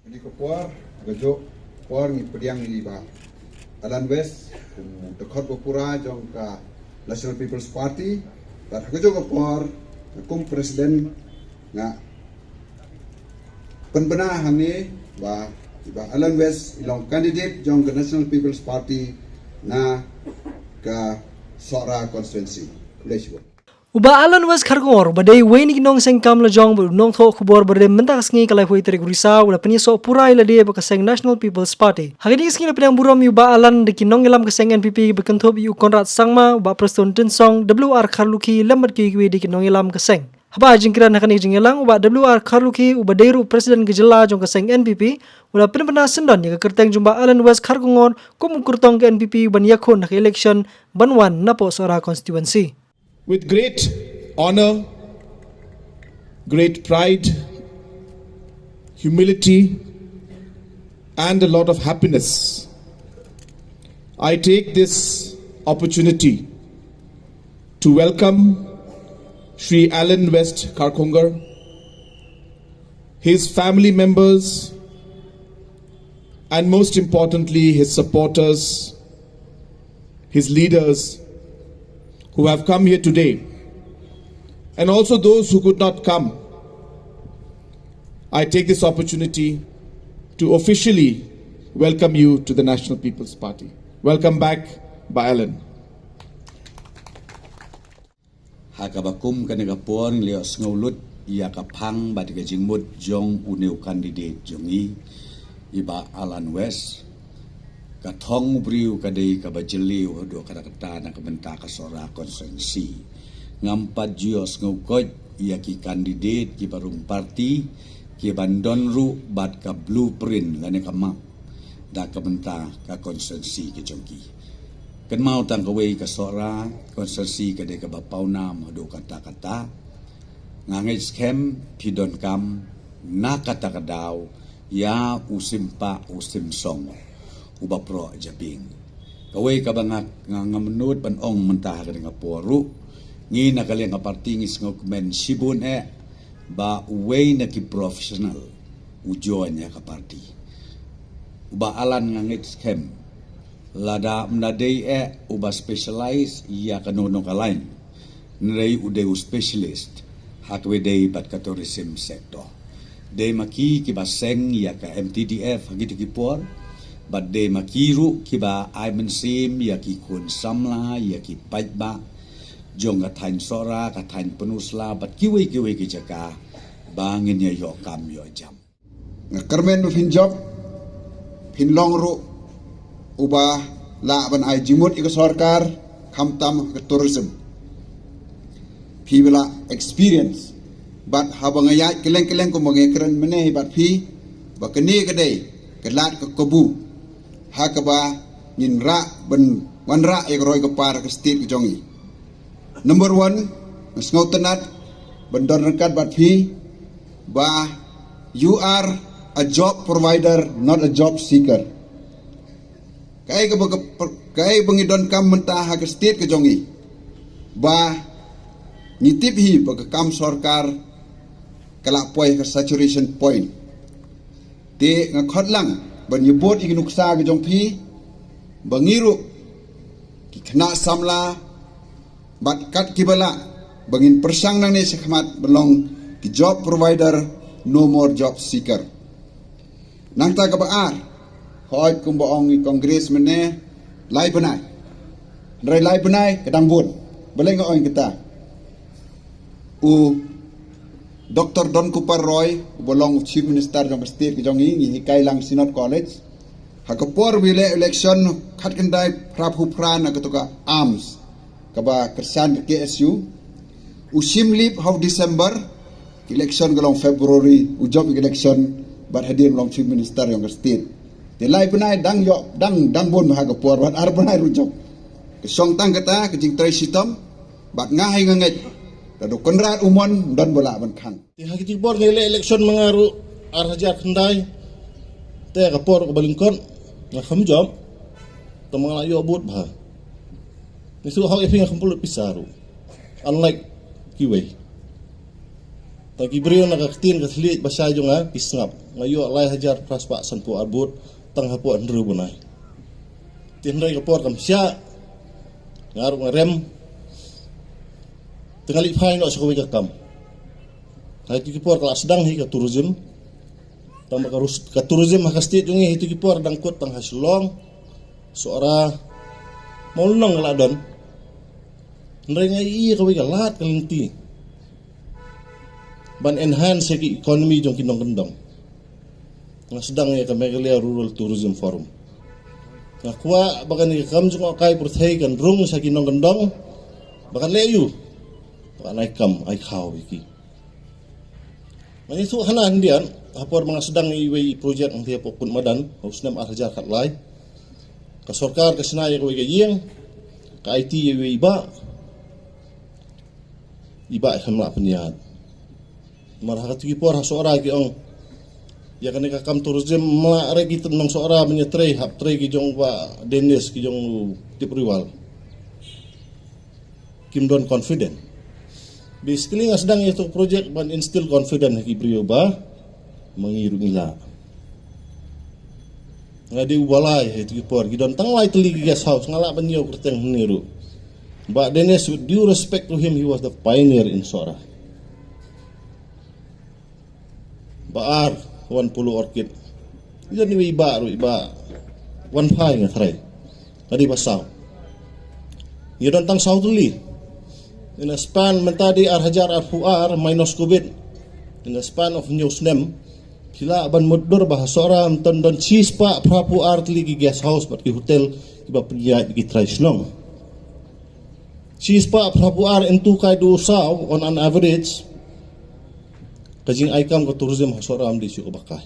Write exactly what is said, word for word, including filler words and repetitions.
Di ka por, ka jok por ngi pdiang ïa i Bah Alan West kum u dkhot ba pura jong ka National People's Party. Bad ha ka jok ka por, kum president, nga pynbna hangne ba i Bah Alan West i long candidate jong ka National People's Party na ka Sohra constituency. Khublei shibun. U Bah Alan West Kharkongor, uba dei uwei na ki nongseng kam lajong bad u nongthoh khubor ba rim mynta ka sngi ka laiphew tarik u Risaw, u la pynïasoh pura ïa lade bad ka seng National People's Party. Ha kane ka sngi la pdiang burom ïa u Bah Alan da ki nongïalam ka seng N P P, ba kynthup ïa u Conrad Sangma, u Bah Prestone Tynsong, W R Kharlukhi, lem bad kiwei kiwei de ki nongïalam ka seng. Haba ai jingkren ha kane ka jingïalang, u Bah W R Kharlukhi, uba dei ruh president ka jylla jong ka seng N P P, u la pynbna syndon ïa ka kyrteng jong u Bah Alan West Kharkongor kum u kyrtong ka N P P ban ïakhun ha ka election ban wan napoh Sohra constituency. With great honor, great pride, humility, and a lot of happiness, I take this opportunity to welcome Shri Alan West Kharkongor, his family members, and most importantly, his supporters, his leaders who have come here today, and also those who could not come. I take this opportunity to officially welcome you to the National People's Party. Welcome back, Bah Alan. Ha kaba kum kane ka por ngi la ïohsngew lut ïa ka phang bad ka jingmut jong une u candidate jong ngi, i Bah Alan West. Ka thong u briew ka dei kaba jylliew haduh katta katta na ka bynta ka Sohra constituency. Ngam pat ju ïohsngew koit ïa ki candidate kiba rung party kiban don ruh bad ka blueprint lane ka map da ka bynta ka constituency ka jong ki. Kynmaw tang kawei, ka Sohra constituency ka dei kaba pawnam haduh katta katta. Nga ngeit skhem phi donkam na kata ka daw ïa u Simpah u Simpsong uba proh jabieng. Kawei kaba nga, nga, ngam nud ban ong mynta ha kane ka por ruh, ngi na ka liang ka party ngi sngewkmen shibun eh ba uwei na ki professional u join ïa ka party. U Bah Alan nga ngeit skhem lada ym da dei eh uba specialize ïa kano kano ka line, hynrei u dei u specialist ha kaba ïadei bad ka tourism sector. Dei ma ki kiba seng ïa ka M T D F ha kito ki por, bad dei ma ki ruh kiba ai mynsiem ïa ki khun samla, ïa ki paidbah jong ka thaiñ Sohra, ka thaiñ Pynursla bad kiwei kiwei ki jaka ba ngin ïa ïoh kam ïoh jam. Nga kyrmen ba phin jop, phin long ruh uba lah ban ai jingmut ïa ka sorkar, khamtam ka tourism. Phi ba la experience, bad haba nga ïaid kylleng kylleng kumba nga kren mynne bad phi, ba kane ka dei ka lad ka kabu ha kaba ngin rah ban wanrah ïa ka roi ka par ka state ka jong ngi. Number one, nga sngewtynnat ban don ryngkat bad phi ba you are a job provider, not a job seeker. Kaei kaba, kaei ba ngi donkam mynta ha ka state ka jong ngi, ba ngi tip hi ba ka kam sorkar ka la poi ha ka saturation point. Te nga khot lang ban ïa bud ïa ki nuksa ka jong phi ba ngi ruh ki khynnah samla bad kat kiba lah ba ngin pyrshang nangne shakhmat ban long ki job provider, no more job seeker. Nangta kaba ar, hooid kumba ong i Congress mynne, lai bnai. Hynrei lai bnai ka dang bun. Balei nga ong kata? U Doctor Don Kupar Roy, uba long u Chief Minister jong ka state ka jong ngi, ngi hikai lang Synod College. Ha ka por ba ïaleh election khatkhyndai phraphew phra na kata ka AMS, kaba kyrshan ka K S U. U shim leave ha u December, ka election ka long February, u jop ïa ka election bad hadien long Chief Minister jong ka state. Te lai bnai dang ïoh, dang, dang bun ha ka por, bad ar bnai ruh jop. Ka shong tang kata ka jingtrei shitom, bad nga hi nga ngeit lada u Conrad u mon, don ba lah ban khang. Te ha ki jingpor ngi leh election ma nga ruh ar hajar khyndai. Te ka por kaba lyngkot nga kham jop, tang ma nga la ïoh vote bha. Ngi shu hok ïa phi, nga kham pynlut pisa ruh, unlike kiwei. Tang ki briew na ka ktien ka thylliej ba shai jong nga ki sngap. Nga ïoh lai hajar phra spah sanphew ar vote tang hapoh hynriew bnai. Te hynrei ka por kam shah, nga ruh nga rem. Te nga leit phai noh sha kawei ka kam. Ha kito ki por ka la sdang hi ka tourism. Tang ba ka rus-, ka tourism ha ka state jong ngi ha kito ki por dang kut tang ha Shillong, Sohra, Mawlynnong ka la don. Hynrei nga ïohi ïa kawei ka lad ka lynti ban enhance ïa ki economy jong ki nongkyndong. Nga sdang ïa ka Meghalaya Rural Tourism Forum. Nga kwah ba kane ka kam jngohkai pyrthei kan rung sha ki nongkyndong ba kan leh aïu, ba kan ai kam ai khaw ïa ki. Nga ïathuh hana hyndiat ha por ba nga sdang ïa iwei i project hangtei hapoh Kut Madan ha u snem ar hajar khatlai. Ka sorkar ka shna ïa kawei ka ïing, ka aiti ïa iwei i bah, i bah i khlem lah pynïaid. Namar ha kito ki por ha Sohra ki ong ïa kane ka kam tourism, ym lah re ki nong Sohra ban ïatrei, hap trei ki jong Bah Dennis, ki jong u Tipriwal. Kim don confident. Basically nga sdang ïa kito ki project ban instill confident ha ki briew ba ma ngi ruh ngi lah. Nga dei uba lai ha kito ki por, ki don tang lai tylli ki guest house, nga lah ban ïoh kyrteng hangne ruh. Bah Dennis, with due respect to him, he was the pioneer in Sohra. Bah Ar, One Polo Orchid. Ïa ni i bah ruh, i bah Wan Phai nga tharai. Nga dei ba saw. Ïa don tang saw tylli. In a span mynta dei ar hajar arphew ar minus covid. In a span of hynñiew snem, phi lah ban mutdur ba ha Sohra ym don don shispah phraphew ar tylli ki guest house bad ki hotel kiba pynïaid ki trai shnong. Shispah phraphew ar into kai du saw on an average, ka jingai kam ka tourism ha Sohra ym dei shuh kaba kai.